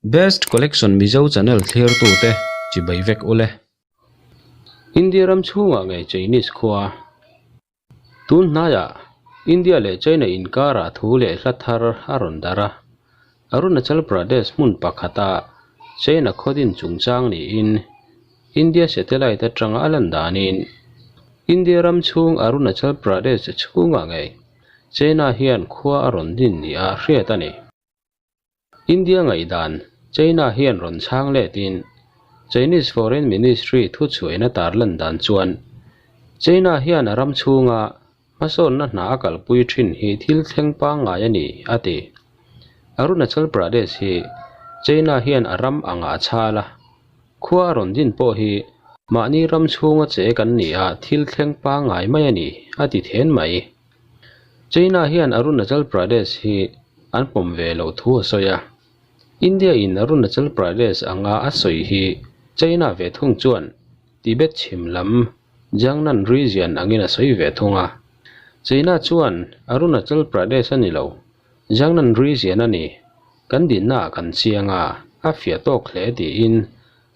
Best Collection Mizo channel thlirtute chibai vek ule. India ram chhungah ngei Chinese khua tun hnaiah India leh China inkarah thu leh hla thar a rawn darh a. Arunachal Pradesh hmun pakhata China khawdin chungchang niin India satellite atanga a lan danin India ram chhung Arunachal Pradesh chhungah ngei China hian khua a rawn din nia hriat a ni. India ngaihdan China hian rawn chhang letin Chinese Foreign Ministry thuchhuaina tarlan dan chuan China hian a ram chhunga hmasawnna hna a kalpui thin hi thil thleng pangngai a ni, a ti. Arunachal Pradesh hi China hian a ram angah a chhal a, khua a rawn din pawh hi mahni ram chhunga che kan ni a, thil thleng pangngai mai a ni, a ti then mai. China hian Arunachal Pradesh hi an pawm ve loh thu a sawi a. India in Arunachal Pradesh anga a sawi hi China ve thung chuan Tibet chhim lam Jiangnan region angin a sawi ve thung a. China chuan Arunachal Pradesh a ni lo, Jiangnan region a ni, kan dinnaah kan chiang a, a fiah tawk hle tiin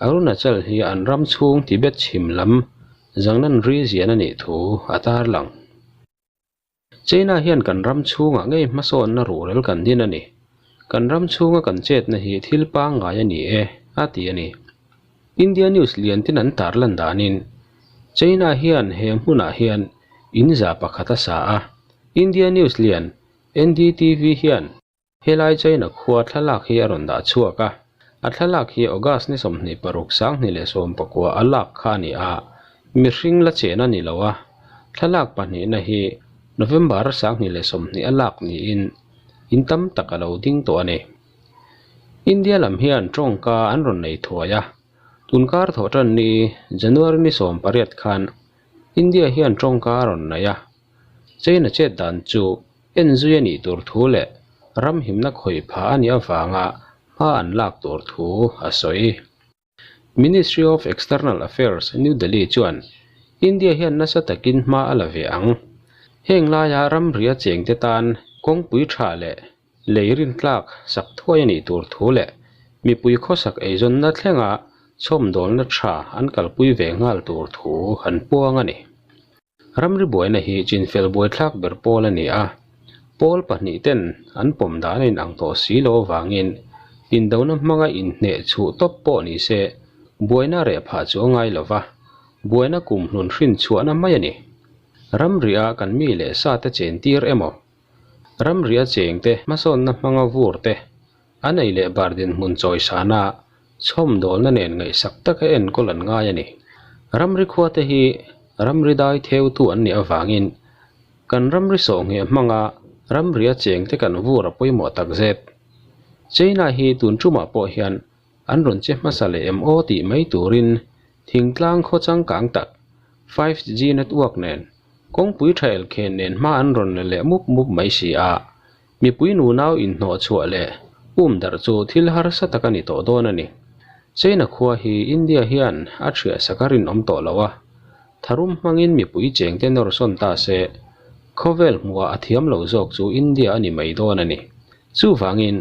Arunachal hi an ram chhung Tibet chhim lam Jiangnan region a nih thu a tarlang. China hian kan ram chhungah ngei hmasawnna ruhrel kan din a ni. Kan ram chhunga kan chetna hi thil pangngai a ni e, a ti a ni. India news lian ten an tarlan danin China hian he hmunah hian in za pakhat a sa a. India news lian NDTV hian Helai China khua thlalak hi a rawn dah chhuak a, a thlalak hi August ni 26 2019 a lak kha a ni a, mihring la chen a ni lo a, thlalak pahnihna hi November 2020 a lak niin in tam tak a lo ding tawh a ni. India lam hian tawngka an rawn nei thuai a, tunkar thawh tan ni January ni 18 khan India hian tawngka a rawn nei a, China chet dan chu en zui a nih tur thu leh ram himna khawih pha a nih avanga hma an lak tur thu a sawi. Ministry of External Affairs, New Delhi chuan India hian nasa takin hma a la ve ang. Heng laia ramri a chengte tan kawngpui tha leh lei rintlak sak thuai a nih tur thu leh mipui khawsak eizawnna thlenga chhawmdawlna tha an kalpui ve nghal tur thu an puang a ni. Ramri buaina hi chinfel buaithlak ber pawl a ni a, pawl pahnih ten an pawm dan a inang tawh si lo avangin indona hmanga inhneh chhuh tawp pawh ni se buaina reh phah chu a ngai lo va, buaina kum hlun hrin chhuahna mai a ni. Ramriah kan mi leh sa te chen tir emaw, ramriah chengte hmasawnna hmanga vur te an ei leh bar dinhmun chawisana chhawmdawlna nen ngaihsak taka enkawl an ngai a ni. Ramri khuate hi ramri dai theutu an nih avangin kan ramri sawhngheh hmanga ramria chengte kan vur a pawimawh takzet. China hi tun tumah pawh hian an rawn che hmasa leh em aw tih mai turin thingtlang khaw changkang tak 5G network nen kawngpui tha elkhen nen hma an rawn la leh mup mup mai si a. Mipui nunau inhnawh chhuah leh um darh chu thil harsa tak a ni tawh dawn a ni. China khua hi India hian a thiahsak a rinawm tawh lo a, tharum hmangin mipui chengte nawr sawn ta se, khawvel hmuhah a thiam lo zawk chu India a ni mai dawn a ni. Chuvangin,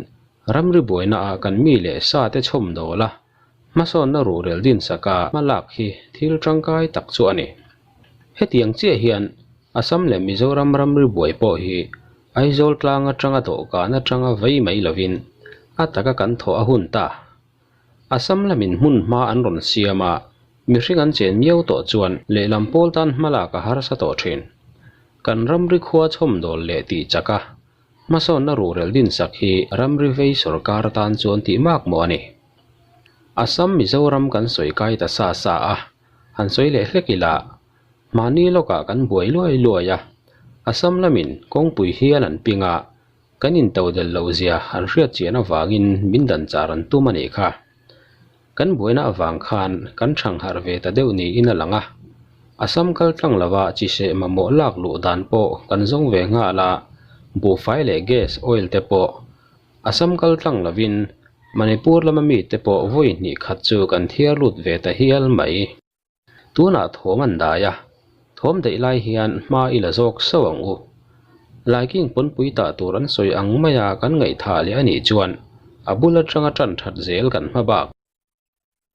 ramri buainaah kan mi leh sa te chhawmdawl a, hmasawnna ruhrel dinsaka hmalak hi thil tangkai tak chu a ni. Hetiang chiah hian Assam leh Mizoram ramri buai pawh hi Aizawl tlang atanga dawhkan atanga vei mai lovin a taka kan thawh a hun ta. Assam lamin hmun hma an rawn siam a, mihring an chen miau tawh chuan lehlam pawl tan hmalak a harsa tawh thin. Kan ramri khua chhawmdawl leh tih chak a, hmasawnna ruhrel dinsak hi ramri vei sawrkar tan chuan tih mak mawh a ni. Assam Mizoram kan sawi kai ta sa sa a, han sawi leh hlek ila, mahni lawkah kan buai luai luai a, Assam lamin kawngpui hial an ping a, kan intodel loh zia an hriat chian avangin min dan char an tum a nih kha. Kan buaina avang khan kan thangharh ve ta deuh niin a lang a, Assam kal tlang lova chiseh mamawh lak luh dan pawh kan zawng ve nghal a, buhfai leh gas, oil te pawh Assam kal tlang lovin Manipur lama mite pawh vawi hnih khat chu kan thiar lut ve ta hial mai. Tunah thawm an dai a, thawm daih lai hian hma i la zawk sauh ang u. Laiking pawnpui tah tur an sawi ang maia kan ngaihthah leh a nih chuan. A bul atanga tan that zel kan hma bak.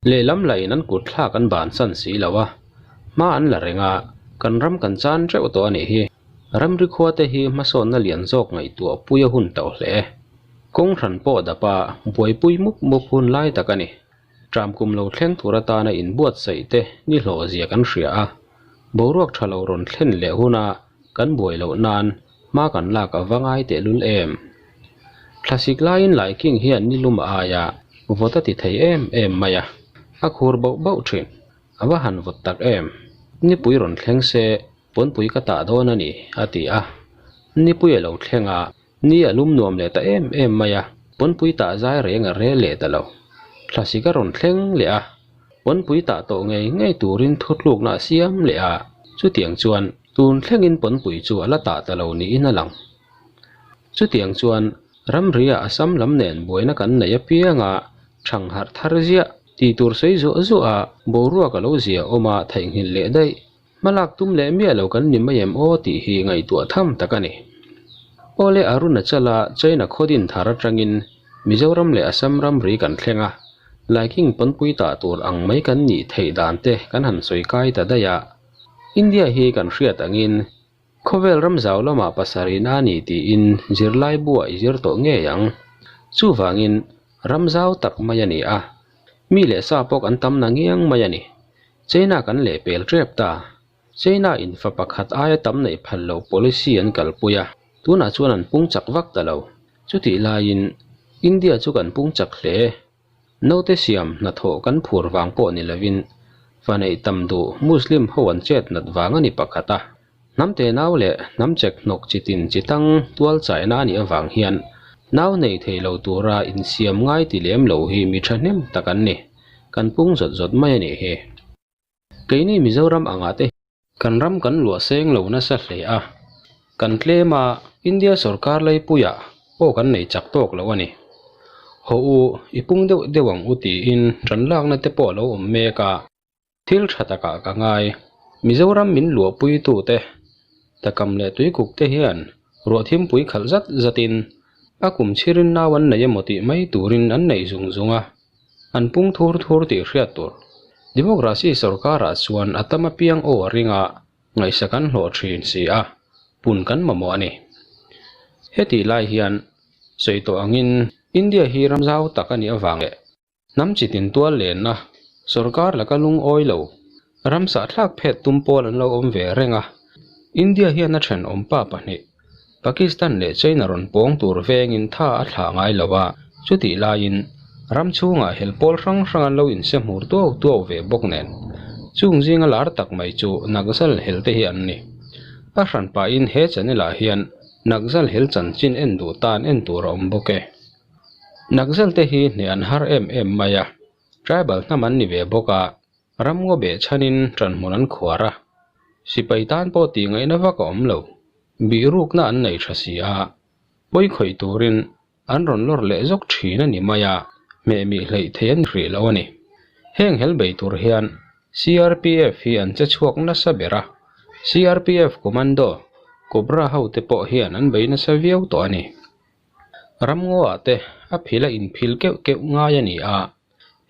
Lehlam lahin an kut thlak an bansan si lo a, hma an la reng a, kan ram kan chan teuh tawh a nih hi. Ramri khua te hi hmasawnna lian zawk ngaihtuah pui a hun tawh hle. Kawng hran pawh dap a, buaipui mup mup hun lai tak a ni. Tram kum lo thleng tur atana inbuatsaih te ni hlawh zia kan hria a, boruak tha lo rawn thlen leh huna kan buai loh nan hma kan lak a va ngai tehlul em? Thlasik laiin Laiking hian ni lum a aia vawt a ti thei em em mai a, a khur bauh bauh thin. A va han vawt tak em? Nipui rawn thleng se pawnpui ka tah dawn a ni, a ti a. Nipui a lo thleng a, ni a lum nuam leh ta em em mai a, pawnpui tah zai reng a rel leh ta lo. Thlasik a rawn thleng leh a, pawnpui tah tawh ngei ngei turin thutlukna a siam leh a, chutiang chuan tun thlengin pawnpui chu a la tah ta lo niin a lang. Chutiang chuan ramria Assam lam nen buaina kan neih apianga thang harh thar ziah tih tur sawi zuah zuah a, boruak a lo zia awm a theihnghilh leh daih. Hmalak tum leh miah lo kan ni mai em aw tih hi ngaihtuah tham tak a ni. Awle Arunachala China khaw din thar atangin Mizoram leh Assam ramri kan thleng a, Laiking pawnpui tah tur ang mai kan nih theih dan te kan han sawi kai ta daih a. India hi kan hriat angin Khawvel ram zau lamah pasarihna a ni tiin zirlai buah i zir tawh ngei ang. Chuvangin ram zau tak mai a ni a, mi leh sa pawh kan tam na ngiang mai a ni. China kan lehpel tep ta. China in fa pakhat aia tam neih phal loh policy an kalpui a, tunah chuan an pung chak vak ta lo. Chutih laiin India chu kan pung chak hle. Naute siam hnathawh kan phur vang pawh ni lovin fa neih tam duh Muslim ho an chet nat vang a ni pakhat a. Hnam te nau leh hnam chek hnawk chi tin chi tang tual chaina a nih avang hian nau nei thei lo tura insiam ngai ti lem lo hi mi thahnem tak an ni. Kan pung zawt zawt mai a nih hi. Keini Mizoram angah te Kan ram kan luah seng lo nasa hle a, kan tlem a, India sorkar laipuiah pawh kan nei chak tawk lo a ni. Haw u, i pung deuh deuh ang u tiin ṭan lakna te pawh a lo awm mek a, thil ṭha takah ka ngai. Mizoram min luahpuitute, Takam leh Tuikuk te hian ruah thimpui khalh zat zatin a kum chhirin nau an nei emaw tih mai turin an nei zung zung a. An pung thur thur tih hriat tur. Democracy sorkarah chuan a tam apiang aw a ring a, ngaihsak an hlawh thin si a, pun kan mamawh a ni. Hetih lai hian sawi tawh angin India hi ram zau tak a nih avang leh hnam chi tin tual lenna sorkar laka lungawi lo ram sahthlak phet tum pawl an lo awm ve reng a, India hian a thenawmpa pahnih Pakistan leh China rawn pawng tur vengin tha a thlah ngai lo a, chutih laiin ram chhungah hel pawl hrang hrang an lo inse hmur tuau tuau ve bawk nen chung zinga lar tak mai chu Naxal hel te hi an ni. A hran pahin he channel ah hian Naxal hel chanchin en duh tan en tur a awm bawk e. Naxal te hi hneh an har em em mai a, tribal hnam an ni ve bawk a, Ramngaw beh chhanin ṭanhmun an khuar a, sipai tan pawh tih ngaihna vak a awm lo. Bihrukna an nei ṭha si a, pawi khawih turin an rawn lawr leh zawk ṭhin a ni mai a, hmehmih hleih thei an hrih lo a ni. Heng hel bei tur hian CRPF hi an che chhuak nasa ber a, CRPF Commando, Cobra hote pawh hian an bei nasa viau tawh a ni. Ramngaw-ah te a phil a inphil keuh keuh ngai a ni a,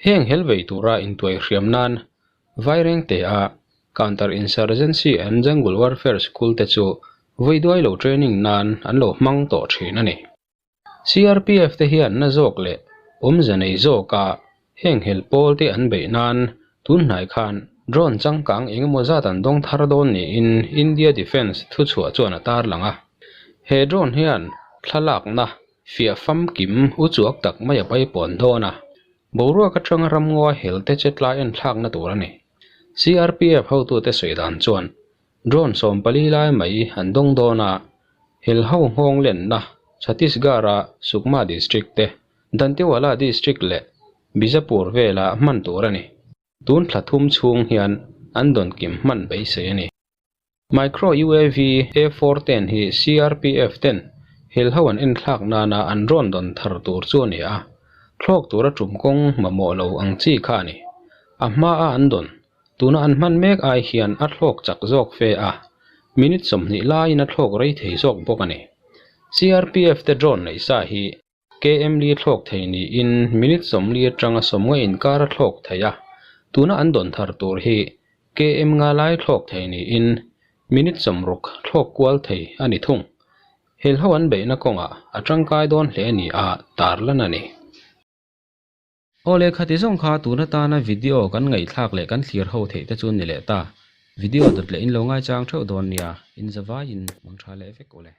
Heng hel vei tura intuai hriam nan Vairengte-a Counter Insurgency and Jungle Warfare School te chu vawi duai lo training nan an lo hmang tawh thin a ni. CRPF te hian na zawk leh awmze nei zawka heng hel pawl te an beih nan tun hnai khan drone changkang engemaw zat an dawng thar dawn niin India Defence thuchhuah chuan a tarlang a. He drone hian thlalakna Fiah famkim u chuak tak mai a paipawn dawn a, boruak atanga ramngaw a hel te che tlai en thlakna tur a ni. CRPF hotute sawi dan chuan drone 14 lai mai an dawng dawn a, hel ho nghawng lenna Chhattisgarh-a Sukma district te, Dantewada district leh Bijapur vela hman tur a ni. Tun thla thum chhung hian an dawn kim hman beisei a ni. Micro UAV A4 ten hi CRPF ten helho an enthlak nana an rawn dawn thar tur chu a ni a, thlawk tura tum kawng mamawh lo ang chi kha a ni. A hmaa an dawn, tuna an hman mek ai hian a thlawk chak zawk fe a, minute 20 laiin a thlawk rei thei zawk bawk a ni. CRPF te drone neih sa hi. KM li thlawk thei niin minute 40 atanga 50 inkar a thlawk thei a, tuna an dawn thar tur hi KM nga lai thlawk thei niin minute 60 thlawk kual thei a ni thung. Helho an beihna kawngah a tangkai dawn hle ni a tarlan a ni. Awle khati zawng kha tun atana video kan ngaihthlak leh kan thlir ho theih te chu ni leh ta. Video dawt leh in lo ngaichang theuh dawn nia, in zavaiin mangtha leh vek ule.